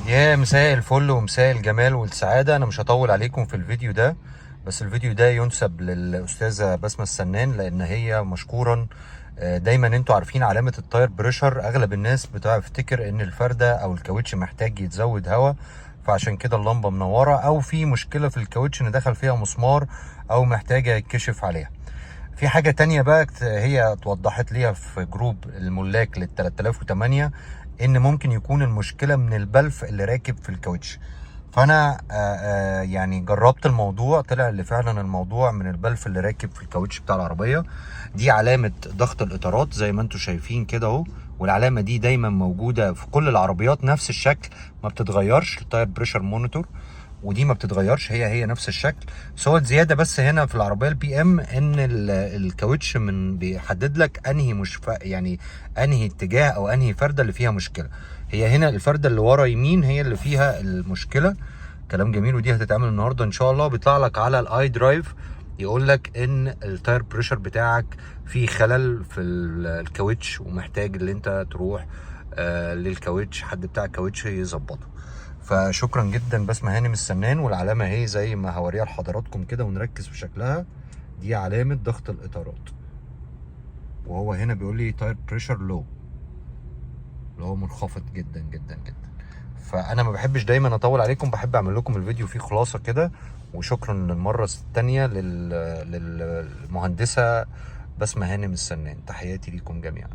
يا مساء الفل ومساء الجمال والسعادة. أنا مش هطول عليكم في الفيديو ده، بس الفيديو ده ينسب للأستاذة بسمة السنان، لأن هي مشكورا. دايما انتوا عارفين علامة ال tire pressure، أغلب الناس بتفتكر إن الفردة أو الكاوتش محتاج يتزود هواء، فعشان كده اللمبة منورة، أو في مشكلة في الكاوتش إن دخل فيها مسمار أو محتاجة يتكشف عليها. في حاجة تانية بقى هي اتوضحت ليها في group الملاك لل 3008، ان ممكن يكون المشكلة من البلف اللي راكب في الكاوتش. فانا يعني جربت الموضوع، طلع اللي فعلا الموضوع من البلف اللي راكب في الكاوتش بتاع العربية. دي علامة ضغط الاطارات زي ما انتم شايفين كده اهو، والعلامة دي دايما موجودة في كل العربيات، نفس الشكل ما بتتغيرش، ال tire pressure monitor، ودي ما بتتغيرش، هي هي نفس الشكل، بس هو زيادة بس هنا في العربية البي ام ان الكاوتش من بيحدد لك انهي مش يعني انهي اتجاه او انهي فرده اللي فيها مشكلة. هي هنا الفرده اللي ورا يمين هي اللي فيها المشكلة. كلام جميل، ودي هتتعمل النهارده ان شاء الله. بيطلع لك على ال iDrive يقول لك ان ال tire pressure بتاعك فيه خلل في الكاوتش، ومحتاج ان انت تروح للكاوتش، حد بتاع الكاوتش يظبطه. فشكرا جدا بسمة هانم السنان. والعلامة اهي زي ما هوريها لحضراتكم كده ونركز في شكلها، دي علامة ضغط الإطارات، وهو هنا بيقول لي tire pressure low، اللي هو منخفض جدا جدا جدا. فأنا ما بحبش دايما أطول عليكم، بحب أعمل لكم الفيديو فيه خلاصة كده. وشكرا للمرة التانية للمهندسة بسمة هانم السنان. تحياتي ليكم جميعا.